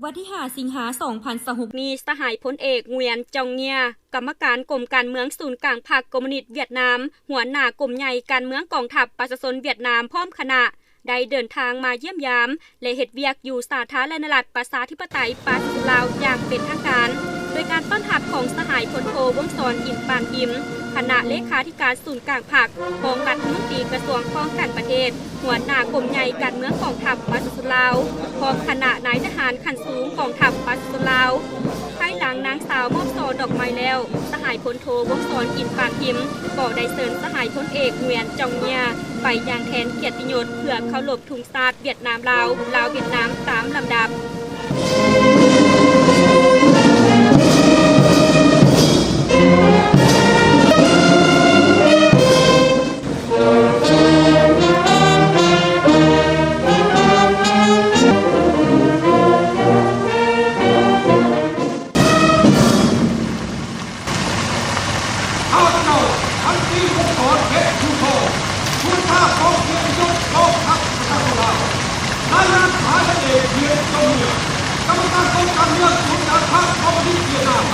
ວັນທີຫ້າ ສິງຫາ ສອງພັນຊາວຫົກນີ້, ສະຫາຍພົນເອກ ງວຽນ ຈອງເງຍ ກຳມະການກົມການເມືອງສູນກາງພັກຄອມມູນິດຫວຽດນາມ, ຫົວໜ້າກົມໃຫຍ່ການເມືອງກອງທັບປະຊາຊົນຫວຽດນາມ ພ້ອມຄະນະ ໄດ້ເດີນທາງມາຢ້ຽມຢາມ ແລະ ເຮັດວຽກຢູ່ສາທາລະນະລັດ ປະຊາທິປະໄຕ ປະຊາຊົນລາວ ຢ່າງເປັນທາງການ, ໂດຍການຕ້ອນຮັບຂອງສະຫາຍພົນໂທ ວົງສອນ ອິນປານພິມ, ຄະນະເລຂາທິການສູນກາງພັກ, ຮອງລັດຖະມົນຕີກະຊວງປ້ອງກັນປະເທດ, ຫົວໜ້າກົມໃຫຍ່ການເມືອງກອງທັບປະຊາຊົນລາວ, ພ້ອມຄະນະນາຍທະຫານຂັ້ນສູງກອງທັບປະຊາຊົນລາວ. ພາຍຫຼັງນາງສາວມອບຊ່ອດອກໄມ້ແລ້ວ, ສະຫາຍພົນໂທ ວົງສອນ ອິນປານພິມ ກໍໄດ້ເຊີນສະຫາຍພົນເອກ ງວຽນ ຈອງເງຍ ໄປຢ່າງແທນກຽດຕິຍົດ ເພື່ອເຄົາລົບທຸງຊາດຫວຽດນາມ-ລາວ, ລາວ-ຫວຽດນາມ ຕາມລຳດັບ. ຂ້າພະເຈົ້າ ພັນຕີ ວົງສອນ ເພັດພູທອງ ຜູ້ບັນຊາກອງກຽດຕິຍົດກອງທັບປະຊາຊົນລາວ, ລາຍງານສະຫາຍພັນເອກ ຫວຽນ ຈອງເງືອ ກຳມະການກົມການເມືອງສູນກາງພັກຄອມມູນິດຫວຽດນາມ,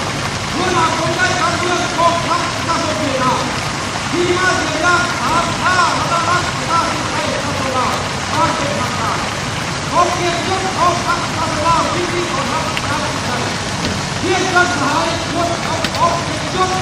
ຫົວໜ້າກົມໃຫຍ່ການເມືອງກອງທັບປະຊາຊົນຫວຽດນາມ ທີ່ມາຢ້ຽມຢາມສາທາລະນະລັດປະຊາທິປະໄຕປະຊາຊົນລາວ ຢ່າງເປັນທາງການ. ກອງກຽດຕິຍົດກອງທັບປະຊາຊົນລາວ ຍິນດີຕ້ອນຮັບຢ່າງຈິງໃຈ. ຮຽນເຊີນສະຫາຍ ຄວນເອົາກອງກຽດຕິຍົດ.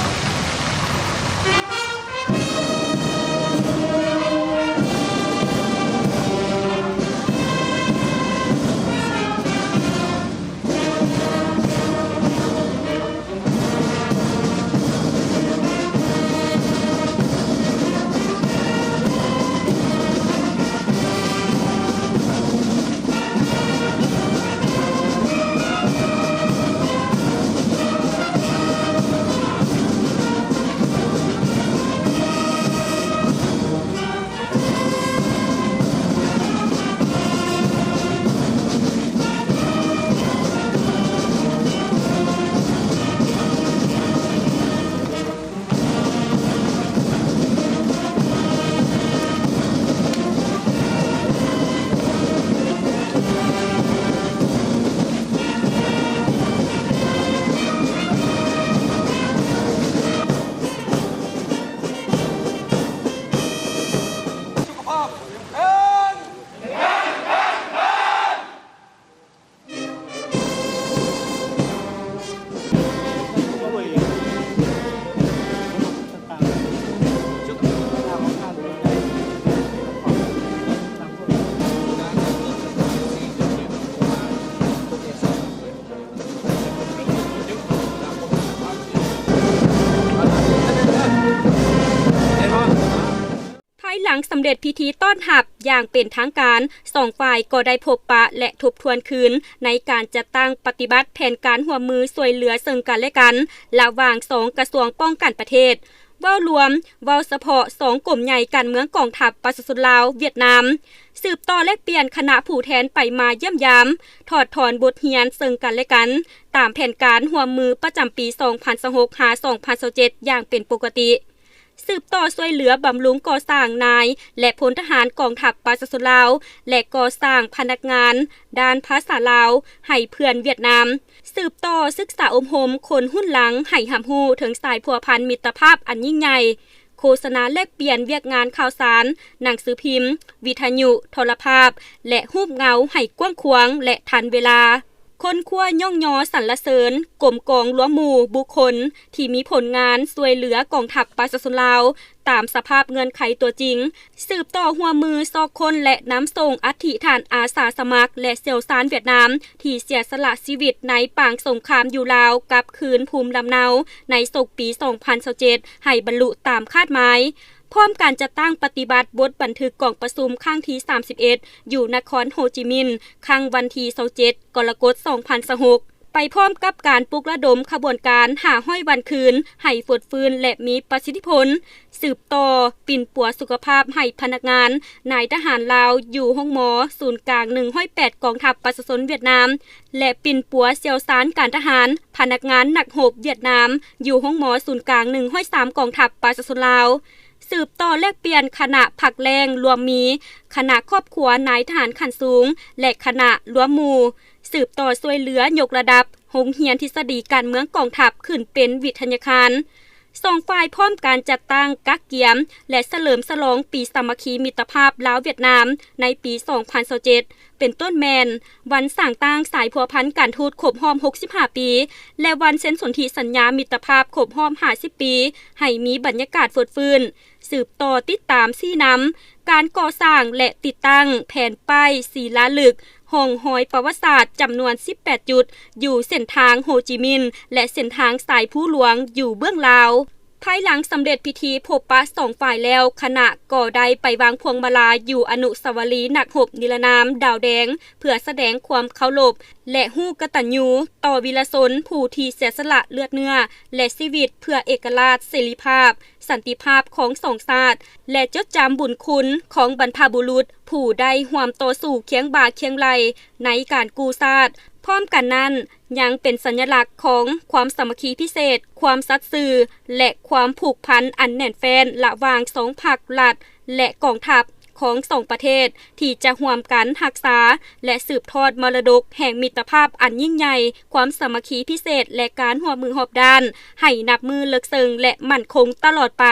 ພາຍຫຼັງສຳເລັດພິທີຕ້ອນຮັບຢ່າງເປັນທາງການ, ສອງຝ່າຍກໍໄດ້ພົບປະ ແລະ ທົບທວນຄືນໃນການຈັດຕັ້ງປະຕິບັດແຜນການຮ່ວມມືຊ່ວຍເຫຼືອເຊິ່ງກັນ ແລະ ກັນ ລະຫວ່າງສອງກະຊວງປ້ອງກັນປະເທດ. ເວົ້າລວມ, ເວົ້າສະເພາະສອງກົມໃຫຍ່ການເມືອງກອງທັບປະຊາຊົນລາວ-ຫວຽດນາມ, ສືບຕໍ່ແລກປ່ຽນຄະນະຜູ້ແທນໄປມາຢ້ຽມຢາມ, ຖອດຖອນບົດຮຽນເຊິ່ງກັນ ແລະ ກັນ ຕາມແຜນການຮ່ວມມືປະຈຳປີສອງພັນຊາວຫົກ ຫາ ສອງພັນຊາວເຈັດ ຢ່າງເປັນປົກກະຕິ. ສືບຕໍ່ຊ່ວຍເຫຼືອບຳລຸງກໍ່ສ້າງນາຍ ແລະ ພົນທະຫານກອງທັບປະຊາຊົນລາວ ແລະ ກໍ່ສ້າງພະນັກງານດ້ານພາສາລາວໃຫ້ເພື່ອນຫວຽດນາມ. ສືບຕໍ່ສຶກສາອົບຮົມຄົນຮຸ່ນຫຼັງໃຫ້ຮັບຮູ້ເຖິງສາຍພົວພັນມິດຕະພາບອັນຍິ່ງໃຫຍ່, ໂຄສະນາແລກປ່ຽນວຽກງານຂ່າວສານ, ໜັງສືພິມ, ວິທະຍຸ, ໂທລະພາບ ແລະ ຮູບເງົາໃຫ້ກວ້າງຂວາງ ແລະ ທັນເວລາ. ຄົ້ນຄວ້າຍ້ອງຍໍສັນລະເສີນ ກົມກອງລວມໝູ່ບຸກຄົນທີ່ມີຜົນງານຊ່ວຍເຫຼືອກອງທັບປະຊາຊົນລາວຕາມສະພາບເງື່ອນໄຂຕົວຈິງ, ສືບຕໍ່ຮ່ວມມືຊອກຄົ້ນ ແລະ ນຳສົ່ງອັດຖິທ່ານອາສາສະໝັກ ແລະ ຊ່ຽວຊານຫວຽດນາມທີ່ເສຍສະຫຼະຊີວິດໃນປາງສົງຄາມຢູ່ລາວກັບຄືນພູມລຳເນົາໃນສົກປີສອງພັນຊາວເຈັດ ໃຫ້ບັນລຸຕາມຄາດໝາຍ. ພ້ອມການຈັດຕັ້ງປະຕິບັດບົດບັນທຶກກອງປະຊຸມຄັ້ງທີສາມສິບເອັດ ຢູ່ນະຄອນໂຮຈິມິນ ຄັ້ງວັນທີຊາວເຈັດ ກໍລະກົດ ສອງພັນຊາວຫົກ ໄປພ້ອມກັບການປຸກລະດົມຂະບວນການຫ້າຮ້ອຍວັນຄືນໃຫ້ຟົດຟື້ນ ແລະ ມີປະສິດທິຜົນ, ສືບຕໍ່ປິ່ນປົວສຸຂະພາບໃຫ້ພະນັກງານ, ນາຍທະຫານລາວຢູ່ໂຮງໝໍສູນກາງໜຶ່ງຮ້ອຍແປດກອງທັບປະຊາຊົນຫວຽດນາມ ແລະ ປິ່ນປົວຊ່ຽວຊານການທະຫານ, ພະນັກງານນັກຮົບຫວຽດນາມຢູ່ໂຮງໝໍສູນກາງໜຶ່ງຮ້ອຍສາມກອງທັບປະຊາຊົນລາວ. ສືບຕໍ່ແລກປ່ຽນຄະນະພັກແລ້ງລວມມີຄະນະຄອບຄົວນາຍທະຫານຂັ້ນສູງ ແລະ ຄະນະລວມໝູ່ ສືບຕໍ່ຊ່ວຍເຫຼືອຍົກລະດັບໂຮງຮຽນທິດສະດີການເມືອງກອງທັບຂຶ້ນເປັນວິທະຍາຄານ. ສອງຝ່າຍພ້ອມກັນຈັດຕັ້ງກະກຽມ ແລະ ສະເຫຼີມສະຫຼອງປີສາມັກຄີມິດຕະພາບລາວ-ຫວຽດນາມໃນປີສອງພັນຊາວເຈັດ ເປັນຕົ້ນແມ່ນ ວັນສ້າງຕັ້ງສາຍພົວພັນການທູດຄົບຮອບຫົກສິບຫ້າປີ ແລະ ວັນເຊັນສົນທິສັນຍາມິດຕະພາບຄົບຮອບຫ້າສິບປີ ໃຫ້ມີບັນຍາກາດຟົດຟື້ນ, ສືບຕໍ່ຕິດຕາມຊີ້ນຳການກໍ່ສ້າງ ແລະ ຕິດຕັ້ງແຜ່ນປ້າຍສີລາລຶກຮ່ອງຮອຍປະຫວັດສາດຈຳນວນສິບແປດຈຸດ ຢູ່ເສັ້ນທາງໂຮຈິມິນ ແລະ ເສັ້ນທາງສາຍພູຫຼວງຢູ່ເບື້ອງລາວ. ພາຍຫຼັງສຳເລັດພິທີພົບປະສອງຝ່າຍແລ້ວ, ຄະນະກໍໄດ້ໄປວາງພວງມາລາຢູ່ອະນຸສາວະລີນັກຮົບນິລະນາມດາວແດງ ເພື່ອສະແດງຄວາມເຄົາລົບ ແລະ ຮູ້ກະຕັນຍູຕໍ່ວີລະຊົນຜູ້ທີ່ເສຍສະຫຼະເລືອດເນື້ອ ແລະ ຊີວິດເພື່ອເອກະລາດ, ເສລີພາບ, ສັນຕິພາບຂອງສອງຊາດ ແລະ ຈົດຈຳບຸນຄຸນຂອງບັນພະບຸລຸດຜູ້ໄດ້ຮ່ວມຕໍ່ສູ້ຄຽງບ່າຄຽງໄຫຼ່ໃນການກູ້ຊາດ. ພ້ອມກັນນັ້ນ, ຍັງເປັນສັນຍະລັກຂອງຄວາມສາມັກຄີພິເສດ, ຄວາມສັດຊື່ ແລະ ຄວາມຜູກພັນອັນແໜ້ນແຟ້ນລະຫວ່າງສອງພັກລັດ ແລະ ກອງທັບຂອງສອງປະເທດ ທີ່ຈະຮ່ວມກັນຮັກສາ ແລະ ສືບທອດມໍລະດົກແຫ່ງມິດຕະພາບອັນຍິ່ງໃຫຍ່, ຄວາມສາມັກຄີພິເສດ ແລະ ການຮ່ວມມືຮອບດ້ານ ໃຫ້ນັບມື້ເລິກເຊິ່ງ ແລະ ໝັ້ນຄົງຕະຫຼອດໄປ.